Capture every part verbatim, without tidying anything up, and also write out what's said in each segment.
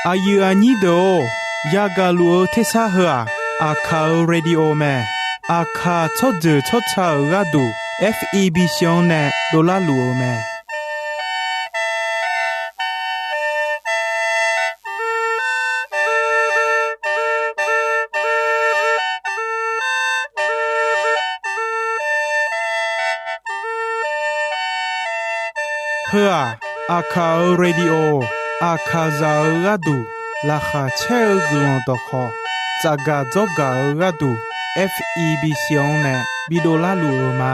Aqyuif aqnyir deuq-or, yagaq luf-eu tersar heu-aq, Aqkaq-euq radio mae. Aqkaq tsawrjeuq tsawrca-euq gharduq, F E B C-anr nae dovlar luf-eu mae. Heu-aq, Aqkaq-euq radio, Aqkaqzaq-euq gharduq laqkhaq caer-eu guiqlanq dawqkhawq, tsafgaq dzawrgaq-eu gharduq, F E B C-anr nae bidovlar luf-eu ma.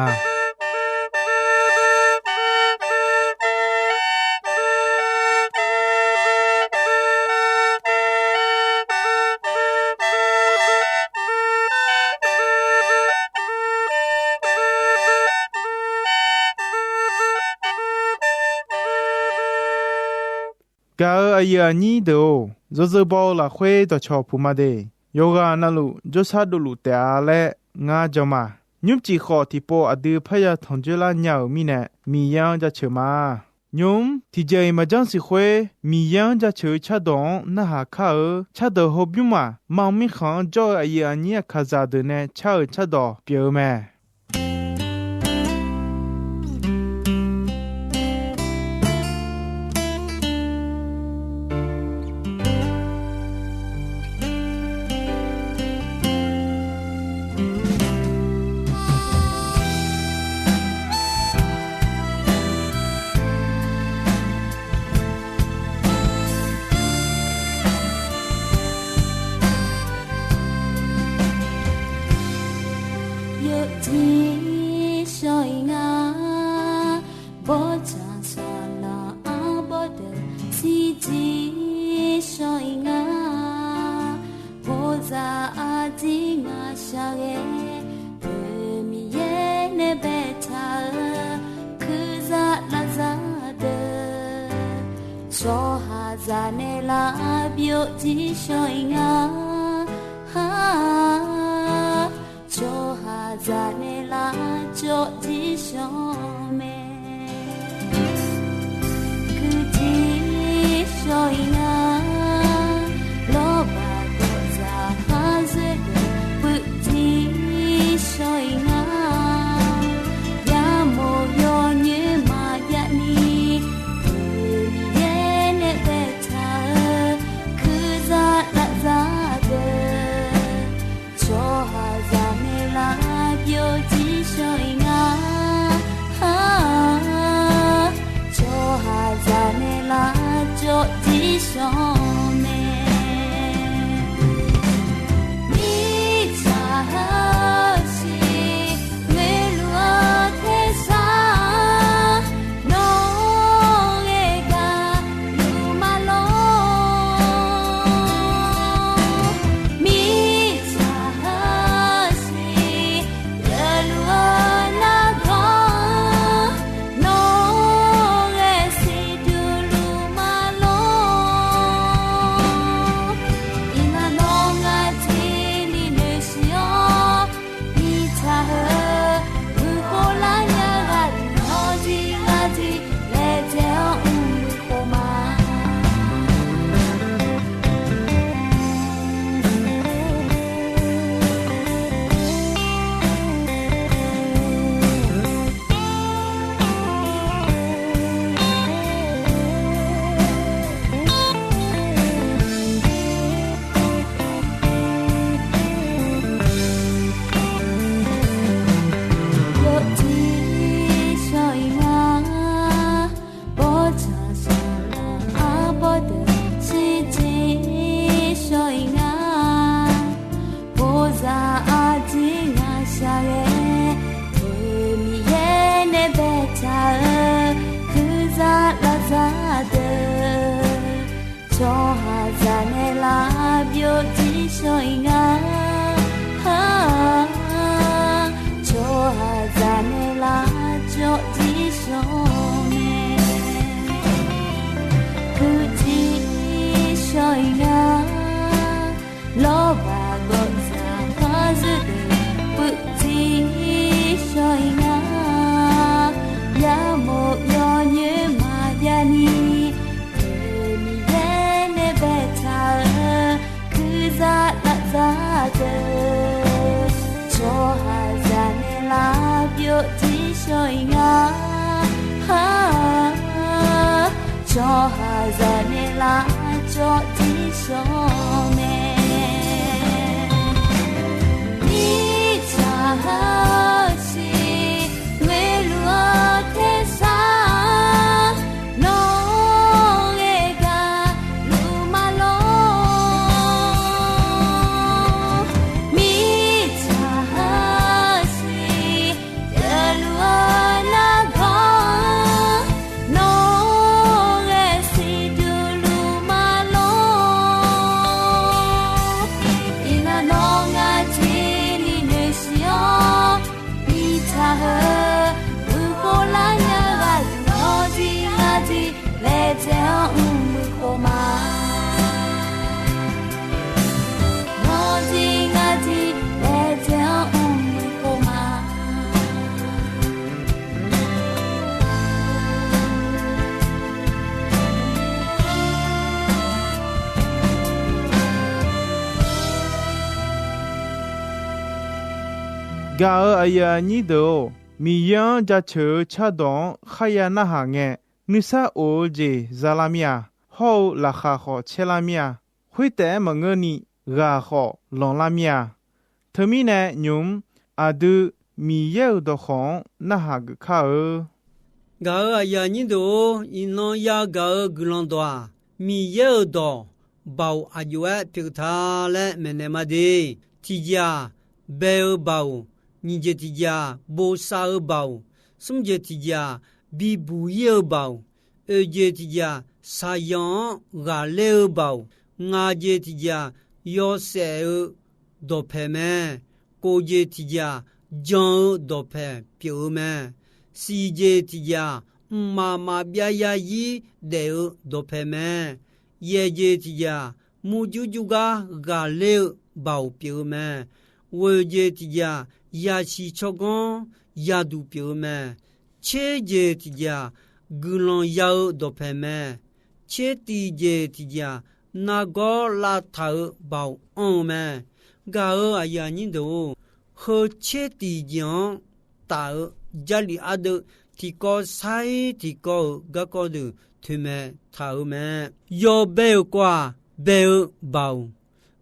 Gaq-euq aqyuif aqnyir deuq-or, yawzeu baw-eu lafkhoer dawqcawq puq ma de. Yawqghaq navluf jawrshar dovluf taef-a laer ngar jan ma. Nymrcif khawf tiqpov aqdui parya tanqjoerlar nya-euq mirnae, Miqyaer-anr jaceuq ma. Nymq-mr tiqjeq-iq maqjanr siq khoer, Miqyaer-anr jaceuq-eu cardawq-anr narhaq kar-eu cardawq hawbymr maq mam mirkhanq-anr jawr-eu aqyuif aqnyir Aqkaqzaq deuq nae car-euq cardawq pyeuf-eu mae. Yawjir shawr-iq nga, bawrtsaq saqlaq arbawr deuq shirjir shawr-iq nga. Bawrdzaq arjir ngaq shaqghae, Deuq Miqyaer nae baetaq-eu kuirzaq lavzaq deuq, tsawrhaqzaq nae lavbyov jir shawr-iq nga. Tsawrhaqzaq nae lavcawv jir shawr mae. Kuirdzer shawr-iq nga, lawrbaq dawqdzaq khar zoer deuq puivjir shawr-iq nga. Yamawf yawnyoer maqjav ni, Deuq Miqyaer nae baetaq-eu kuirzaq lavzaq deuq, tsawrhaqzaq nae lavbyov jir shawr-iq nga. Tsawrhaqzaq nae lavcawv jir shawr mae. Mirtsaq heusiq ngoeqluf-eu tersar, nawq-euq gaqluf ma lor. Mirtsaq heusiq geufluf-eu nargawr, nawq-euq ghae siqduq luf ma lor. Iqmalavngar tiqli noeqshiq-awr, mirtsaq heu guiqkhov lar nya ghaq deuq nawrjir ngar jir laejae-awr mr guiqkhov ma. Yawjir shawr-iq nga, bawrtsaq saqlaq arbawr deuq shirjir shawr-iq nga. Bawrdzaq arjir ngaq shaqghae, Deuq Miqyaer nae baetaq-eu kuirzaq lavzaq deuq, tsawrhaqzaq nae lavbyov jir shawr-iq nga. Tsawrhaqzaq nae lavcawv jir shawr mae. Puivjir shawr-iq nga, lawrbaq gawqdzaq khar zoer deuq puivjir shawr-iq nga. Yamawf yawnyoer maqjav ni, Deuq Miqyaer nae baetaq Jawrtiq shawr-iq nga, ha, tsawrhaqzaq naeqlaf jawrtiq shawr mae. Mirtsaq hasiq ghoeluf-eu tersar, nawr ghae gaqluf ma lor. Mirtsaq hasiq pyeufluf-eu nargawr, nawr ghae siqduq luf ma lor. Iqnan nawr ngar tiqni noeqsiq-awr, mirtsaq heu uqkhov lar nya ghaq, nawr jir ngar jir laejae-anr mrmuiq khof ma. Nawr jir ngar jir laejae-anr mrmuiq khof ma. Gaq-euq aqyuif aqnyir deuq-or, Miqyaer-anr jaceuq-eu cardawq-anr kharya narhaq ngae, nuisar of-eu jeq za lar mir-a. Hawr-eu laqkhaq khawf caer lar mir-a. Khoertaef-aer maqngeurni ghaq khawf lanq lar mir-a. Teumirnae nymq-mr aqdui Miqyaer-euq dawqkawq-anr narhaq geuf kar-eu. Gaq-euq aqyuif aqnyir deuq-or, iqnan yagaq-eu guiqlanq dawq-aq, Miqyaer-euq dawq baoq aqjox-aer pyeuf ta laer maeqnaeq ma de. Tiqjeq-aq, bae-eu baoq, nyiq jeq tiqjeq-aq, bosav-eu baoq, smr jeq tiqjeq-aq, bibuq ir-eu baoq, oeq jeq tiqjeq-aq, shaqyanq-anr ghaqler-eu baoq, ngaq jeq tiqjeq-aq, yawshaef-eu dawqpaeq mae. Kof jeq tiqjeq-aq, jan-eu dawqpaeq pyeuf-eu mae. Siq jeq tiqjeq-aq, mqmaq maqbyav yarzir daef-eu dawqpaeq mae. Yaeq jeq tiqjeq-aq, murjur jur gar ghaqler-eu baoq pyeuf-eu mae. Ghoeq jeq tiqjeq-aq, yasiq tsawrganr yaduq pyeuf-eu mae. Tser jeq tiqjeq-aq, guiqlanq ya-eu dawqpaeq mae. Tser tiq jeq tiqjeq-aq, nargawr lavtaq-eu baoq anr-eu mae. Gaq-euq aqyuif aqnyir deuq-or, heu tser tiq jeq-anr taf-eu Jarlif ardeuv tiqkawv sair tiqkawv-euq garkawv deuq toeqmaeq taq-euq mae. Yawbae-euq kawv-aq, bae-eu baoq,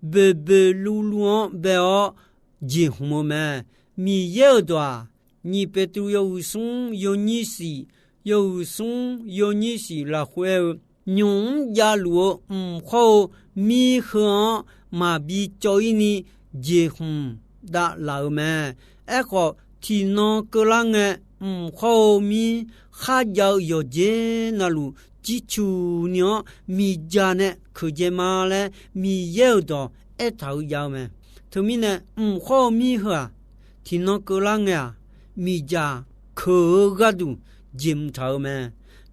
boeqboeq luvluv-anr bae-awr jeqhmq-eu mae. Miqyaer-euq dawq-aq, nyiq Beqtuvluv yawhuiq smr yawnyir shif, yawhuiq smr yawnyir shif lafkhoer aer-eu, nymq mr javluf-eu mq khawr-eu mir heu-anr maqbi cawv ir ni jeqhmq davlaf-euq mae. Aerkhawf, tiqnan keuvlar ngae, mq khawr-eu mir kharjav-eu yawqjeq navluf jircuq ni-anr miqdzaq nae keuqdzae ma laer Miqyaer-euq dawq aertaq-eu jav-eu mae. Teumirnae, mq khawr-eu mir heu-aq, tiqnan keuvlar ngae-aq, miqdzaq keuq-eu gharduq jeqhmq taq-euq mae.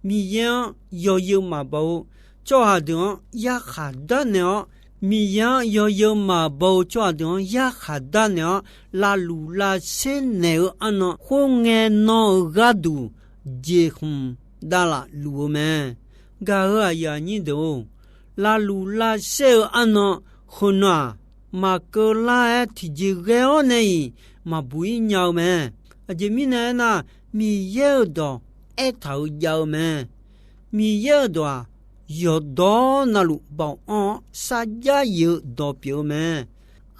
Miqyaer-anr yawzeu maqbaw-eu tsawrhaq deuq-anr yarkhaq darnaeq-awr, Miqyaer-anr yawzeu maqbaw-eu tsawrhaq deuq-anr yarkhaq darnaeq-awr, lavluf lavsher naeq-eu arnan khoerngae nan-euq gharduq jeqhmq davlaf luf-eu mae. Gaq-euq aqyuif aqnyir deuq-or, lavluf lavsher-eu arnan heunan-aq, maqkeuv lar-aer tiqjeq ghae-awr nae-iq maqbuq ir nya-eu mae. Aqjeq mirnae aernar, Miqyaer-euq dawq aertaq-eu jav-eu mae. Miqyaer-euq dawq-aq, yawqdawr navluf baoq anr-awr sarjax yif-eu dawq pyeuf-eu mae.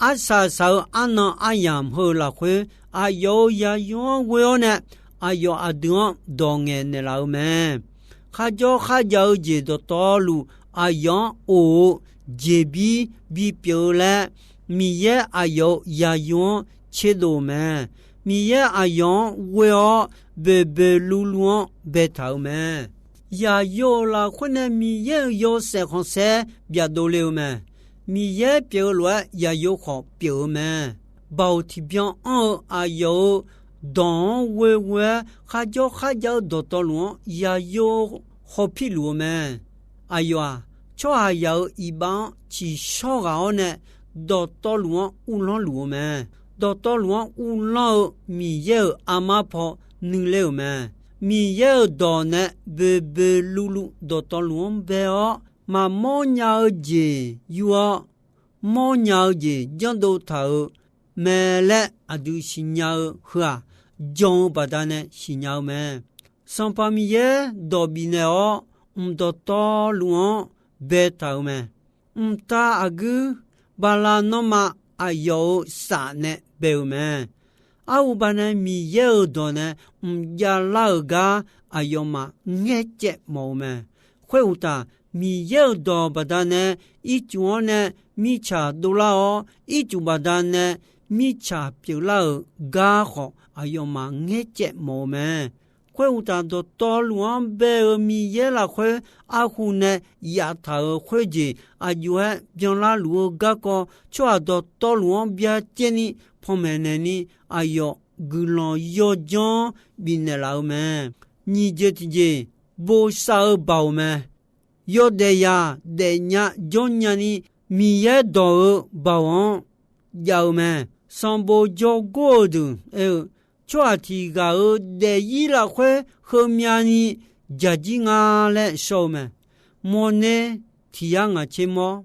Arsaq saq-eu arnan aryamq heu lafkhoer, aqyawf-euq yaqyo-anr ghoe-awr nae, aqyawf aqdui-anr dawq ngaeq naeqlaf-eu mae. Kharjawr kharjav-eu jeq dawqtawvluf aqyawf-anr of-eu jeqbir bipyeuf-eu laer, Miqyaer aqyawf-euq yaqyo-anr tserdov-eu mae. Miqyaer aqyawf-anr ghoe-awr, boeqboeq luvluv-anr baetaq-euq mae. Yaqyo-euq lafkhoer nae Miqyaer-euq yawshaef khanqsaer byaqdov le-eu mae. Miqyaer pyeuf-eu lof-aer yaqyo khawf pyeuf-eu mae. Baoq tiqbyan anr-eu aqyawf-euq dawq-anr ghoeghoe-aer kharjawr kharjav-eu dawqtawvluf-anr yaqyo hawpir luf-eu mae. Aqyawf-aq, tsawrhaqzaq-euq iqbax-anr tsiqshawr ghaq-awr nae, dawqtawvluf-anr uvlanr luf-eu mae. Dawqtawvluf-anr uvlanr-eu Miqyaer-euq armar paw nuiler-euq mae. Miqyaer-euq dawq nae boeqboeq luvluv dawqtawvluf-anr bae-awr, maqmawr nya-eu jeq yur-awr, mawrnya-eu jeq janrdov taq-euq mae laer aqdui siqnya-eu heu-aq, jan-eu baqdanae siqnya-eu mae. Sanqpaq Miqyaer dawq bifnaeq-awr, mq dawqtawvluf-anr baetaq-euq mae. Mqtav aqguir bala nanrma aqyawf-euq saf nae bae-euq mae. Aruqbaq nae Miqyaer-euq dawq nae mq javlar-euq gar aqyawfmaf ngaercaev mawf-eu mae. Khoeruqtaf, Miqyaer-euq dawq baqdanae ircuf-anr nae mirtsaq dovlar-awr, ircuf baqdanae mirtsaq pyeuflar-euq gar khawf, aqyawfmaf ngaercaev mawf-eu mae. Khoeruqtaf, dawqtawvluf-anr bae-eu Miqyaer lafkhoer arhu nae yaftaq-euq khoerjeq aqjox-aer byanlar luf-eu garkawv, tsawrhaq dawqtawvluf-anr byacaevni panmaeq naeqni, aqyawf guiqlanq yawdzanr bifnaeq laf-eu mae. Nyiq jeq tiqjeq, bosav-eu baoq mae. Yawdaef zaq daefnya jawrnya ni, Miqyaer dawq-euq baoq-anr jav-eu mae. Sanqbof jawrgor-eu deuq aer-eu, tsawrhaq tiq ghaq-euq daefzir lafkhoer heumyani dzaqjir nga laer shawr-eu mae. Mawrner tiq yar ngaq tser mawr,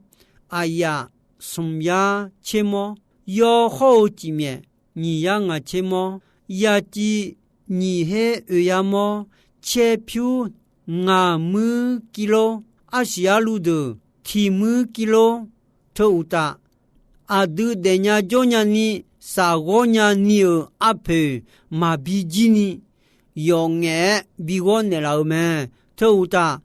aqyaf smq yar tser mawr, yawhawr-eu cifmyaef nyiq yar ngaq tser mawr, yaciv nyiq her oeq yar mawr, caerpyur ngaq muir kir lor, arsiq arluv deuq tiq muir kir lor. Teu uqtaf, aqdui daefnya jawrnya ni, safghawr nya ni-euq arpoeq maqbi jir ni, yawf ngaef-aer bi ghawr naeqlaf-eu mae. Teu uqtaf,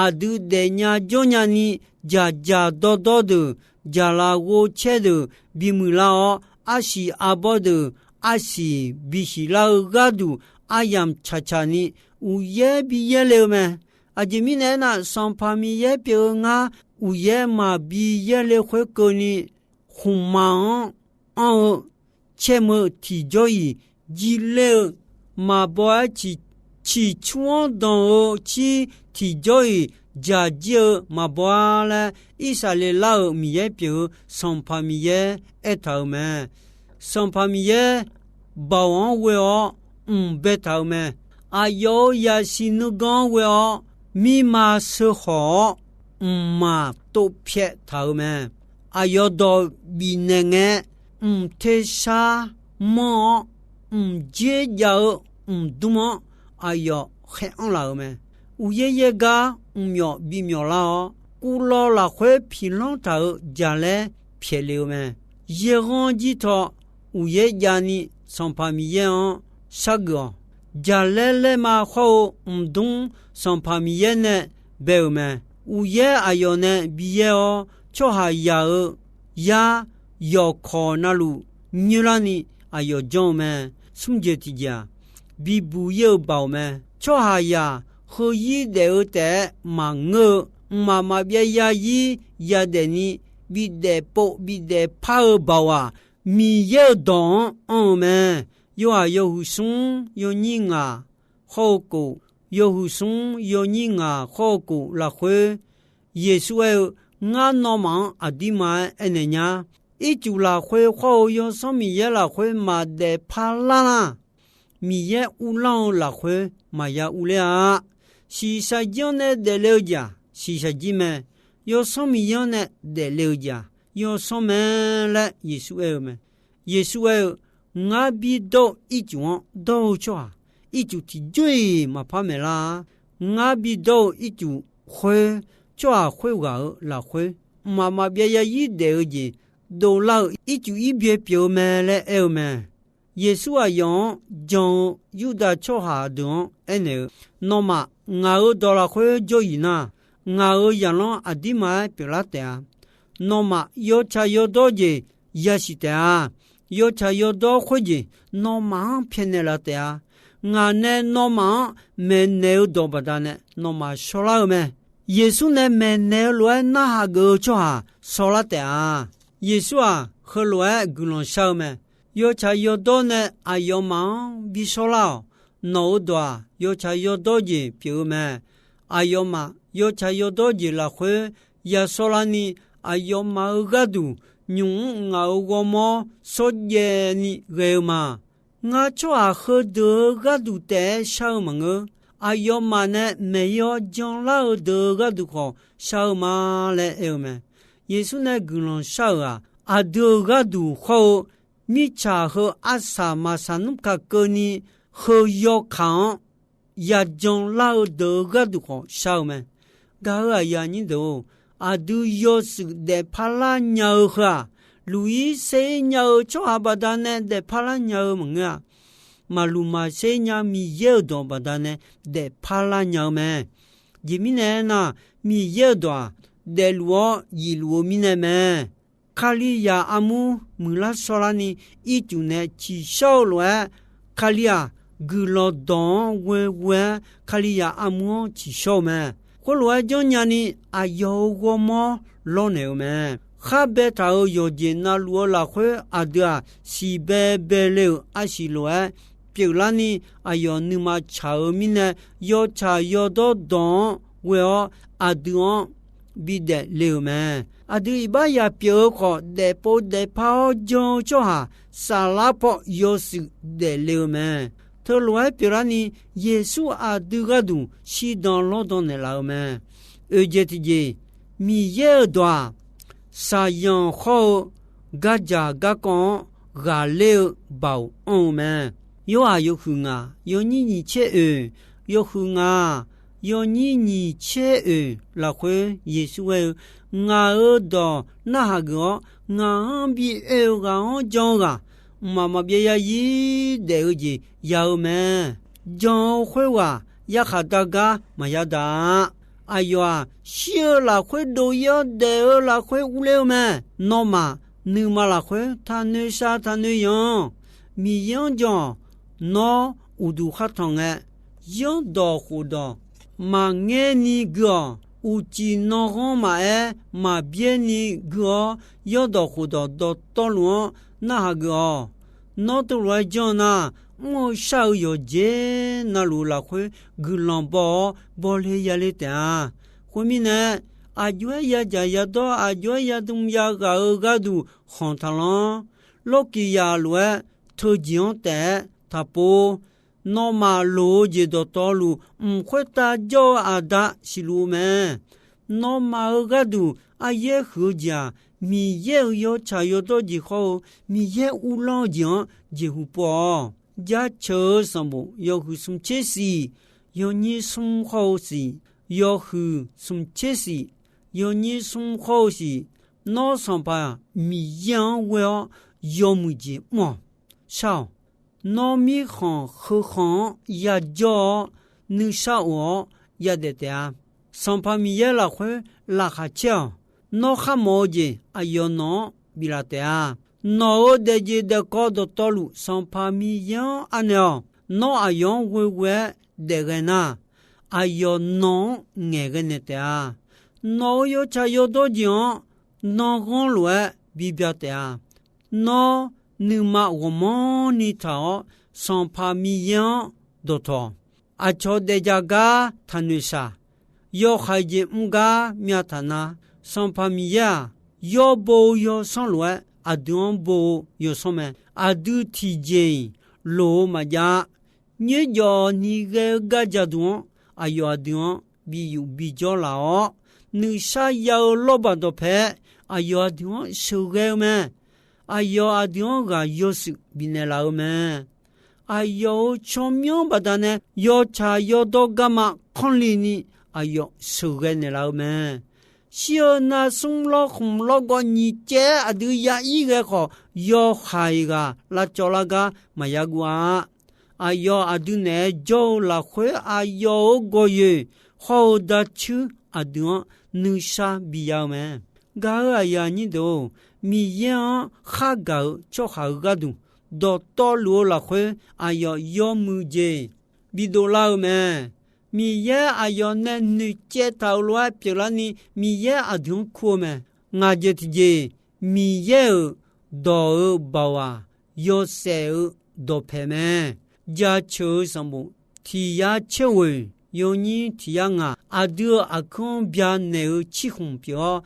aqdui daefnya jawrnya ni, dzaqdzaq dawrdawr deuq, dzaqlaf ghovcaer deuq bimuiq lar-awr, arsiq arbawr deuq arsiq bisiq lar-eu gharduq, aryamq tsaqtsaq ni uqyaer bi yaerle-eu mae. Aqjeq mirnae aernar, Sanqpaq Miqyaer pyeuf-eu ngar uqyaer maqbi yaerle khoerkeuvni, khmqmaq-anr anr-eu caermeu tiqjawr-iq jirler-eu maqbaw-aer, ciqcur-anr danq-eu cir tiqjawr-iq dzaq jir-eu maqbaw-ar laer, Irsaqleqlav-euq Miqyaer pyeuf-eu Sanqpaq Miqyaer aertaq-euq mae. Sanqpaq Miqyaer baoq-anr ghoe-awr mq baetaq-euq mae. Aqyawf-euq zaqsiq nuiganr-anr ghoe-awr mirma sheukhawq-awr mqmaq tovpyaev taq-euq mae. Aqyawf dawq bifnaeq ngae, mq tersar manr-awr, mq dzer jav-eu mqdmr-anr aqyawf khaer anr laf-euq mae. Uqyaer yaer gar mqmyawf bimyawf lar-awr, kuvlawv lafkhoer piqlanr taq-euq jaqlaer pyaeqle-eu mae. Yaerghanr jir taw uqyaer javni Sanqpaq Miqyaer-anr shargeuf-awq. Jaqlaer laerma khawr-eu mqdmr Sanqpaq Miqyaer nae bae-euq mae. Uqyaer aqyawf nae bi yaer-awr, tsawrhaqzaq-euq yar yawqkawq navluf nyoerlarni aqyawf janr-eu mae. Smr jeq tiqjeq-aq, bibuq ir-eu baoq mae. Tsawrhaqzaq heuzir daef-eu taef-aer maqngeur-eu, mqmaq maqbyav zarzir yadaef ni, bidaef pov bidaef par-eu baoq-aq, Miqyaer-euq dawq-anr anr-eu mae. Yorhaq yawhuiq smr yawnyir ngaq khawr-eu kof, yawhuiq smr yawnyir ngaq khawr-eu kof lafkhoer, Yeqsur aer-eu, Ngar nawmaf-anr aqdirma-aer aernaeq nya. Ircuf lafkhoer khawr-eu Yawsanr Miqyaer lafkhoer maqdaef par lar nar, Miqyaer uvlanr-eu lafkhoer maqya uvler-a. Shiqshaq jir-anr nae daefle-eu jeq-aq, shiqshaq jir mae. Yawsanr Miqyaer-anr nae daefle-eu jeq-aq, yawsanr mae laer Yeqsur aer-eu mae. Yeqsur aer-eu, Ngar bidawr-eu ircuf-anr dawr-eu tsawrhaq, ircuf tiqjawr-iq maqpar maeqlar-a. Ngar bidawr-eu ircuf khoer, tsawrhaq khoerghaq-euq lafkhoer, mqmaq maqbyav zarzir daef-eu jeq dovlar-eu ircuf irbyae pyeuf-eu mae laer aer-eu mae. Yeqsur aqyawf-anr jan-eu Yurdav tsawrhaq deuq-anr aernaeq-eu, Nawmaf ngaq-euq dawq lafkhoer jawr-iq nar, ngaq-euq zaqlanr aqdirma-aer pyeuflar taef-a. Nawmaf yawtsaq yawdawr jeq yasiq taef-a. Yawtsaq yawdawr khoerjeq nawmaf-anr pyaeqnaeq laf taef-a. Ngaq nae nawmaf-anr maeqnaeq-eu dawq baqdanae nawmaf shawrlar-eu mae. Yeqsur nae maeqnaeq-eu lof-aer narhaq geuf-eu tsawrhaq shawrlar taef-a. Yeqsur-aq, heulof-aer guiqlanq shar-eu mae. Yawtsaq yawdawr nae aqyawfmaf-anr bi shawrlar-awq. Nawq-euq dawq-aq, yawtsaq yawdawr jeq pyeuf-eu mae. Aqyawfmaf yawtsaq yawdawr jeq lafkhoer ya shawrlarni, aqyawfmaf-euq gharduq nymq-mr ngaq-euq ghawrmawr shawrjaev ni ghae-eu ma. Ngar tsawrhaq heudeuq-euq gharduq taef-aer shar-eu maqngeur. Aqyawfmaf nae maeq-ir-awr janlar-eu deuq-euq gharduq khawf shar-eu ma laer aer-eu mae. Yeqsur nae guiqlanq shar-euq-aq, aqdui-euq gharduq khawr-eu mirtsaq heu arsaq maqsaq nmr kaq keuvni heu yawkaq-anr yajan lar-eu deuq-euq gharduq khawf shar-eu mae. Gaq-euq aqyuif aqnyir deuq-or, aqdui yawshuif daefpar lar nya-eu heu-aq, luq-ir ser-ir nya-eu tsawrhaq baqdanae daefpar lar nya-eu maqngeur-a. Maqluq maqser nya Miqyaer-euq dawq baqdanae daefpar lar nya-eu mae. Jeqmirnae aernar, Miqyaer-euq dawq-aq, daefluf-awr yifluf-eu mirnae mae. Kalizaq armur muiqlar shawrlarni ircuf nae ciqshawr-eu lof-aer, Kalizaq guiqlanq dawq-anr ghoeghoe-aer Kalizaq armur-anr ciqshawr-eu mae. Khoerlof-aer janrnya ni aqyawf-euq ghawrmawr lawrnaeq-eu mae. Khar baetaq-euq yawqjeq navluf-eu lafkhoer aqdui-aq, siqbae bae le-euq arsiq lof-aer pyeuflarni, aqyawf nuima tsaq-eu mirnae, yawtsaq yawdawr dawq-anr ghoe-awr aqdui-anr bidaef le-euq mae. Aqdui iqbax yaq pyeuf-eu khawf, daefpov daefpar-awr jan-eu tsawrhaq saflar paw yawshuif daefle-eu mae. Teulof-aer pyeuflarni, Yeqsur aqdui gharduq shirdan lawrdan naeqlaf-eu mae. Oeqjeq tiqjeq, Miqyaer-euq dawq-aq, shaqzanq khawr-eu gardzaq garkawv-anr ghaqler-eu baoq anr-eu mae. Yorhaq yawhuiq ngaq yawnyir nyiq tser oeq, yawhuiq ngaq yawnyir nyiq tser oeq lafkhoer Yeqsur aer-eu, Ngaq-euq dawq narhaq geuf-awr, ngaq-anr bi oe-eu ghaq-anr jan-eu ghaq, mqmaq maqbyav zarzir daef-eu jeq ya-eu mae. Jan-eu khoerghaq yarkhaq dar gar maqya daq-a. Aqyawf-aq, shir-eu lafkhoer dov-ir-awr daef-eu lafkhoer urler-eu mae. Nawmaf nuima lafkhoer taqnoeq shar taqnoeq yanq. Miqyaer-anr jan-awq. Nawr uqduq khar tanq ngae, zanrdawq khofdawq maqngaer ni gui-awq. Uqcif nanghanr maqaer, maqbyaer ni gui-awr, zanrdawq khofdawq dawqtawvluf-anr narhaq geuf-awq. Nawr teulof-aer janr-eu nar, mr-eu shar-eu yawqjeq navluf lafkhoer guiqlanq baw-awr bawle yale taef-a. Khoermirnae, aqjox-aer yadzaq yadawr, aqjox-aer yadm yaghaq-eu gharduq khanq taqlanr. Lawrkiq yaq lof-aer teujeq-anr taef-aer taqpov. Nawmaf loq-eu jeq dawqtawvluf, mq khoertav jawr-eu Aqda siqluf-eu mae. Nawmaf-euq gharduq aryaer huiq-eu jeq-aq, Miqyaer-euq yawtsaq yawdawr jeq khawr-eu, Miqyaer uvlanr-eu jeq-anr jeqhu pov-awq. Jaceuq-eu sanqbof yawhuiq smq tser shif, yawnyir smr khawr-eu shif, yawhuiq smq tser shif, yawnyir smr khawr-eu shif, Nawr Sanqpaq Miqyaer-anr ghoe-awr yawmuiq jeq mr-awq. Shar-awq. Nawr mirkhanq heukhanq-anr yajawr-awr, nuisar of-awr yadaef taef-a. Sanqpaq Miqyaer lafkhoer laqkhaq caer-awq. Nawr kharmawf-eu jeq aqyawf nawq-anr biflaf taef-a. Nawq-euq daefjeq daefkawv dawqtawvluf Sanqpaq Miqyaer-anr anaeq-awq. Nawr aqyawf-anr ghoeghoe-aer daefghae nar, aqyawf nawq-anr ngaeqghae naeq taef-a. Nawq-euq yawtsaq yawdawr jeq-anr nanghanr lof-aer bibya taef-a. Nawr nuima ghawqmanrni taq-awr, Sanqpaq Miqyaer-anr dawqtawq. Aqcawq daefdzaq gar taqnoeq shaq. Yawhaiq jeq mr gar myav taq nar, Sanqpaq Miqyaer-aq, yawr bo-eu yawsanr lof-aer aqdui-anr bo-eu yawsanr mae. Aqdui tiqjeq-iq loq-eu maqjav-a. Nyoerjawf ni ghae-eu gardzaq duq-anr, aqyawf aqdui-anr bi yuf bi jawr laf-awr, nuisar ya-eu lawrbaq dawqpae-aer aqyawf aqdui-anr sheuqghae-eu mae. Aqyawf aqdui-anr ghaq yawshuif bifnaeq laf-eu mae. Aqyawf-euq tsawrmyanr baqdanae yawtsaq yawdawr garma kanrli ni aqyawf sheuqghae naeqlaf-eu mae. Shir-eu nar smr lawrkhmq lawrgawv nyiq caev-aer aqdui ya ir ghae khawf, yawhaiq ghaq lavcawv lar gar maqya guv-a. Aqyawf aqdui naeq-aer jawr-eu lafkhoer aqyawf-euq gawqyoeq hawr-eu dacuir aqdui-anr nuisar biya-eu mae. Gaq-euq aqyuif aqnyir deuq-or, Miqyaer-anr khargaq-euq tsawrhaq-euq gharduq dawqtawvluf-eu lafkhoer aqyawf yawmuiq jeq bidov lar-eu mae. Miqyaer aqyawf nae noeqcaev taq-euq lof-aer pyeuflarni Miqyaer aqdui-anr kur-eu mae. Ngaq jeq tiqjeq, Miqyaer-euq dawq-euq baoq-aq, yawshaef-euq dawqpae mae. Jaceuq-eu sanqbof tiq yar tser ghoeq yawnyir tiq yar ngaq, aqdui-euq aqkuir-anr byanaeq-eu cirkhmq pyeuf-awr,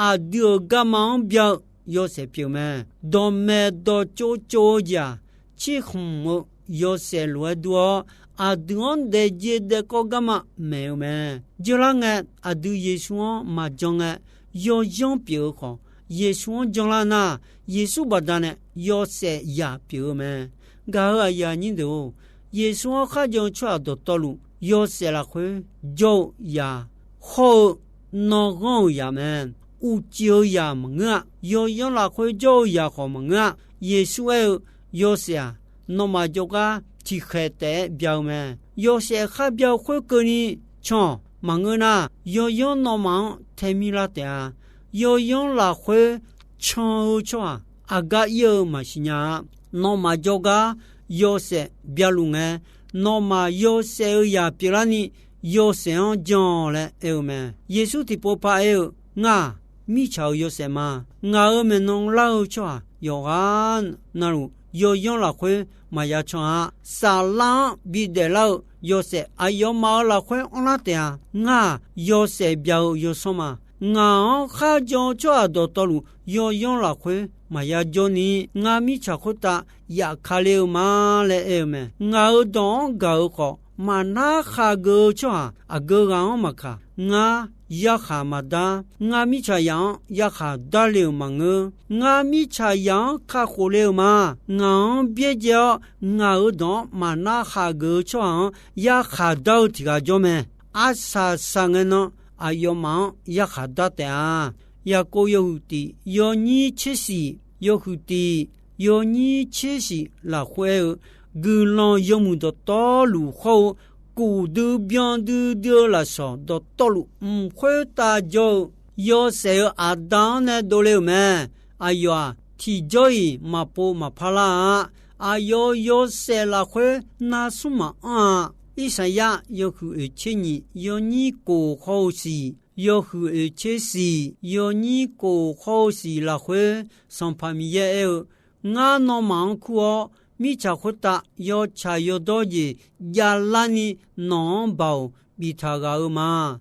aqdui-euq garma-anr bya-eu yawshaef pyeuf mae. Dawqmaeq dawqtsov tsov-eu jeq-aq, cirkhmq-eu yawshaef lof-aer dur-awr, aqdui-anr daefjeq daefkawv garma maeq-eu mae. Jeurlar ngae, aqdui Yeqsur-anr maqjan ngae, yawzanr pyeuf-eu khawf, Yeqsur-anr janlar nar, Yeqsur baqdanae yawshaef yaq pyeuf-eu mae. Gaq-euq aqyuif aqnyir deuq-or, Yeqsur-anr kharjan-eu tsawrhaq dawqtawvluf, yawshaef lafkhoer jawr-eu yaq, hawr-eu nawr ghanr-euq yaq mae. Uqcif-eu yaq maqngeur-a. Yawyanr lafkhoer jawr-eu yaq khawf maqngeur-a. Yeqsur aer-eu, yawshaef-aq, nawmaf jawrgar tiqkhaeq taef-aer bya-eu mae. Yawshaef khar bya-eu khoerkeuvni can-awq. Maqngeur nar, yawyanr nawmaf-anr tae mir lar taef-a. Yawyanr lafkhoer can-eu tsawrhaq aqgar ir-eu maqsiq nya-a. Nawmaf jawrgar yawshaef bya luf ngae, nawmaf yawshaef-eu yaq pyeuflarni yawshaef-anr jan-awq laer aer-eu mae. Yeqsur tiqpov par aer-eu, Ngar-aq, mirtsaq-euq yawshaef ma. Ngaq-euq maeqnan lar-eu tsawrhaq yawqghaq navluf, yawyanr lafkhoer maqya can-a. Saflar-anr bidaef lar-eu yawshaef aqyawfmaf-euq lafkhoer anrlar taef-a. Ngar-aq, yawshaef bya-eu yawsanr ma. Ngaq-anr kharjan-eu tsawrhaq dawqtawvluf, yawyanr lafkhoer maqya jawrni, ngar mirtsaq khoertav yaf ka le-eu ma laer aer-eu mae. Ngaq-euq dawq-anr gaq-euq khawf, maqnar khaq geuf-eu tsawrhaq aqgeu ghaq-anr maqkaq, ngar yarkhaq maqdar. Ngar mirtsaqzaq-anr yarkhaq darle-euq maqngeur. Ngar mirtsaqzaq-anr kakhof le-euq ma. Ngaq-anr byaerdzae-awr, ngaq-euq dawq-anr maqnar khaq geuf-eu tsawrhaq-anr yarkhaq dar-eu tiq ghaq jawr mae. Arsaq saqngae nan aqyawfmaf-anr yarkhaq dar taef-a. Yaqkov yawhuiq tiq yawnyir tser shif, yawhuiq tiq yawnyir tser shif lafkhoer aer-eu, guiqlanq yawmuiq dawqtawvluf hawr-eu, kufdui byan duidui-eu lafsawq dawqtawvluf mq khoertav jawr-eu, yawshaef-euq aqda-anr nae dovle-euq mae. Aqyawf-aq, tiqjawr-iq maqpov maqpar lar-a. Aqyawf yawshaef lafkhoer narsmr maqanr-a. Irsaqyar yawhuiq oeq tser nyiq yawnyir kof hawr-eu siq, yawhuiq oeq tser siq yawnyir kof hawr-eu siq lafkhoer, Sanqpaq Miqyaer aer-eu, Ngar nawmaf-anr kur-awr, mirtsaq khoertav yawtsaq yawdawr jeq javlarni nawq-anr baoq biftaq ghaq-eu ma.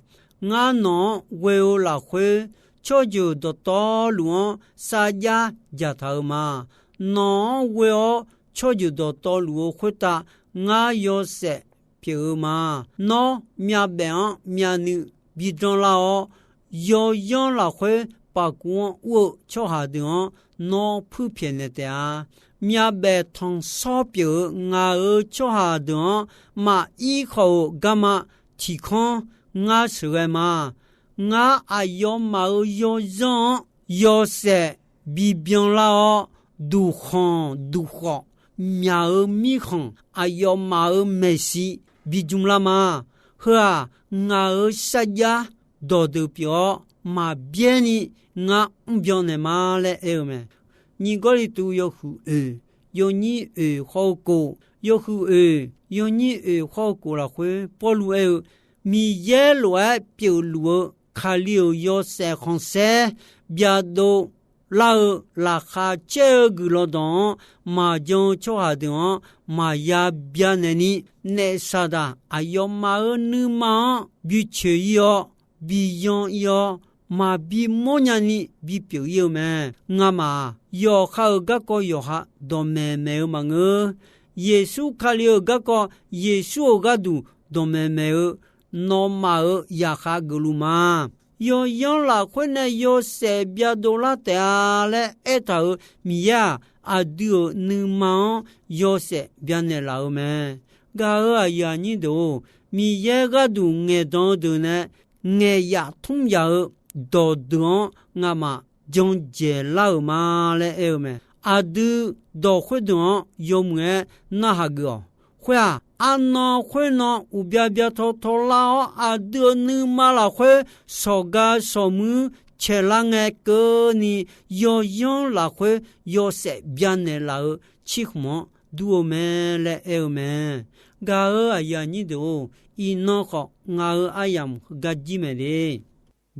Ngar nawq-anr ghoe-eu lafkhoer, tsawrjeuq dawqtawvluf-anr sarjax dzaqtaq-eu ma. Nawq-anr ghoe-awr tsawrjeuq dawqtawvluf-eu khoertav ngar yawshaef pyeuf-eu ma. Nawr myavbaef-anr myavnuiv bidanr lar-awr, yawyanr lafkhoer paqkuv-anr ur-eu tsawrhaq deuq-anr nawr puirpyaeq naeq taef-a. Myavbaef tanqsawr pyeuf-eu ngaq-euq tsawrhaq deuq-anr maqir khawf-euq garma tiq kanr ngar sheuqghae ma. Ngar aqyawfmaf-euq yawzanr-anr yawshaef bibyan lar-awr, duqkhanq duqkhawf, myaq-euq mirkhanq, aqyawfmaf-euq maeqshi bijm lar ma. Heu-aq, ngaq-euq sarjax dawqdeuq pyeuf-awr, maqbyaer ni ngar mrbyan naeq ma laer aer-eu mae. Nyiq Gawrliqtu yawhuiq oeq, yawnyir oeq hawr-eu kof, yawhuiq oeq, yawnyir oeq hawr-eu kof lafkhoer Pawrluv aer-eu, Miqyaer lof-aer pyeufluf-eu Kali-euq yawshaef khanqsaer byadov lar-eu laqkhaq caer-eu guiqlanq dawq-anr maqjan-eu tsawrhaq deuq-anr maqya byanaeq ni, naef Saqdaq aqyawfmaf-euq nuima-anr bicoeq ir-awr, biyan ir-awr, maqbi mawrnya ni bipyeuf ir-eu mae. Ngamaf-aq, yawqha-euq garkawv yawqha dawqmaeq maeq-eu maqngeur. Yeqsur Kali-euq garkawv, Yeqsur-euq gharduq dawqmaeq maeq-eu, nawmaf-euq zaqkhav geufluf ma. Yawyanr lafkhoer nae yawshaef byadov lar taef-a laer aertaq-euq Miqyaer-aq, aqdui-euq nuima-anr yawshaef byanaeq laf-eu mae. Gaq-euq aqyuif aqnyir deuq-or, Miqyaer gharduq ngaeqdan-eu deuq nae ngaeqyaf tmr yaf-eu dawqdeuq-anr ngamaf jan dzaeqlar-euq ma laer aer-eu mae. Aqdui dawq khoerdeuq-anr yawmuiq-aer narhaq geuf-awq. Khoer-aq, arnan khoernan uqbya byataw tawlar-awr, aqdui-euq nuima lafkhoer sawqga sawqmuir caeqlar ngae keuvni, yawyanr lafkhoer yawshaef byanaeq laf-eu cirkhmq-anr dur-eu mae laer aer-eu mae. Gaq-euq aqyuif aqnyir deuq-or, iqnan khawf ngaq-euq aryamq heugar jir mae de.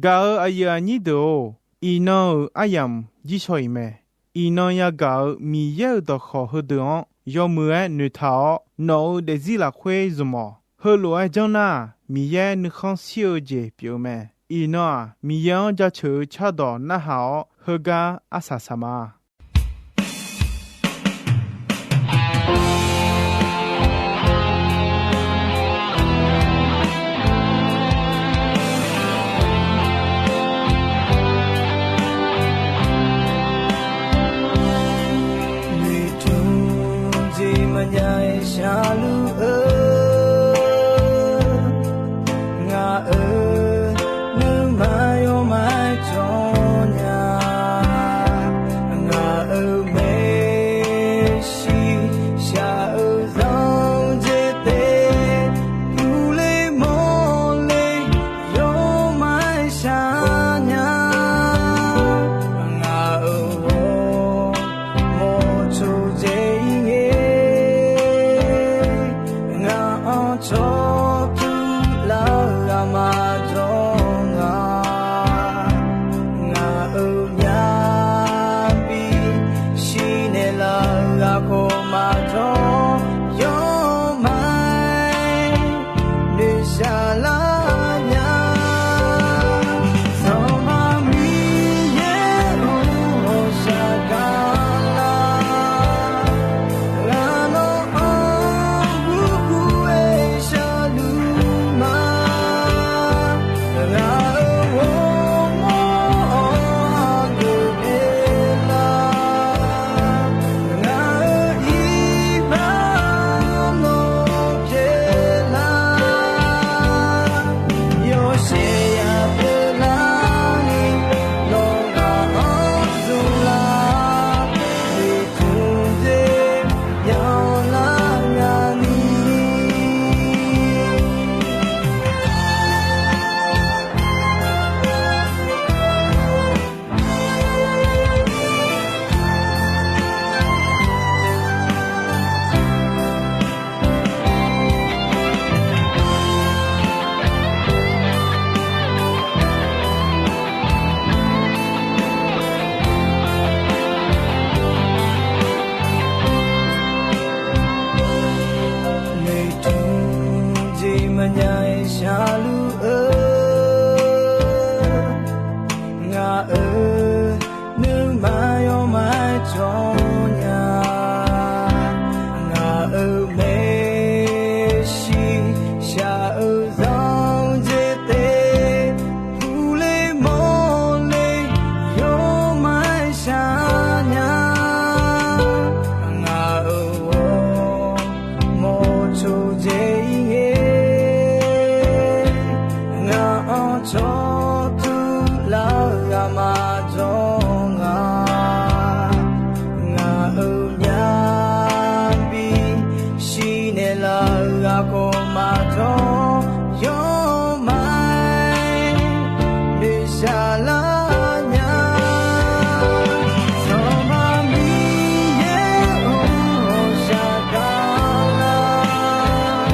Gaq-euq aqyuif aqnyir deuq-or, iqnan-euq aryamq jir shaw-iq mae. Iqnan yagaq-euq Miqyaer-euq dawqkawq heudeuq-anr yawmuiq-aer noeqtaq-awr, nawq-euq daefzir lafkhoer zmq-awq. Heulof-aer janr nar-aq, Miqyaer nuikhanr shir-eu jeq pyeuf-eu mae. Iqnan-aq, Miqyaer-anr jaceuq-eu cardawq narhaq-awr, heugar arsaq saq ma. Noeqtmq jeq maqjav-aer shaqluf-eu Maqnya-aer sharluf-eu, ngaq-euq nuima yawmaf-aer jawr nya. Ngaq-euq maeqshi shaq-eu zanq jeq te, puqle mawrle yawmaf-aer shar nya. Ngaq-euq ghawrmawr coqjeq-ir ngae, ngaq-anr cawqtur lar-eu ghaq maqjawr nga. Ngaq-euq myavbi shirnaeq laf-eu ghaq khawf maqjawr, yawmaf-aer noeqshaq lar nya. Sanqpaq Miqyaer-or, ghawqshaq gaq lar.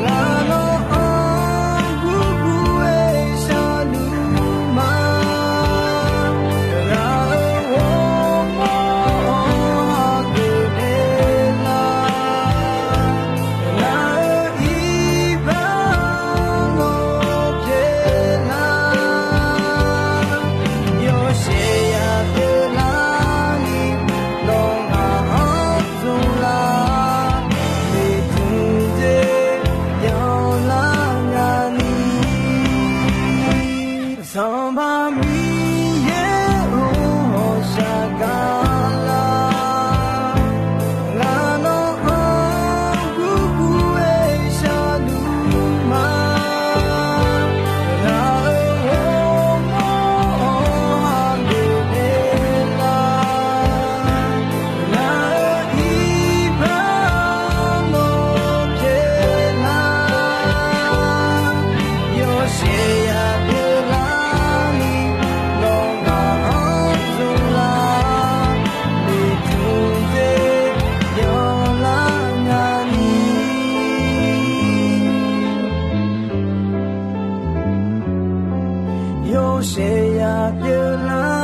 Ngaq nawr-anr gurgur-aer sharluf ma. Ngaq-euq ghawrmawr-anr hageuf daev lar. Ngaq-euq iqbax nawr pyaeq lar. Yawshaef ya pyeuf lar ni, nawr ngaq-anr zmq lar. Noeqtmq dzer yanlar nya ni. Sanqpaq Miqyaer-or, ghawqshaq gaq lar. Ngaq nawr-anr gurgur-aer sharluf ma. Ngaq-euq ghawrmawr-anr hageuf daev lar. Ngaq-euq iqbax nawr pyaeq lar. Yawshaef ya pyeuf lar ni, nawr ngaq-anr zmq lar. Noeqtmq dzer yanlar nya ni. Yawshaef ya pyeuf lar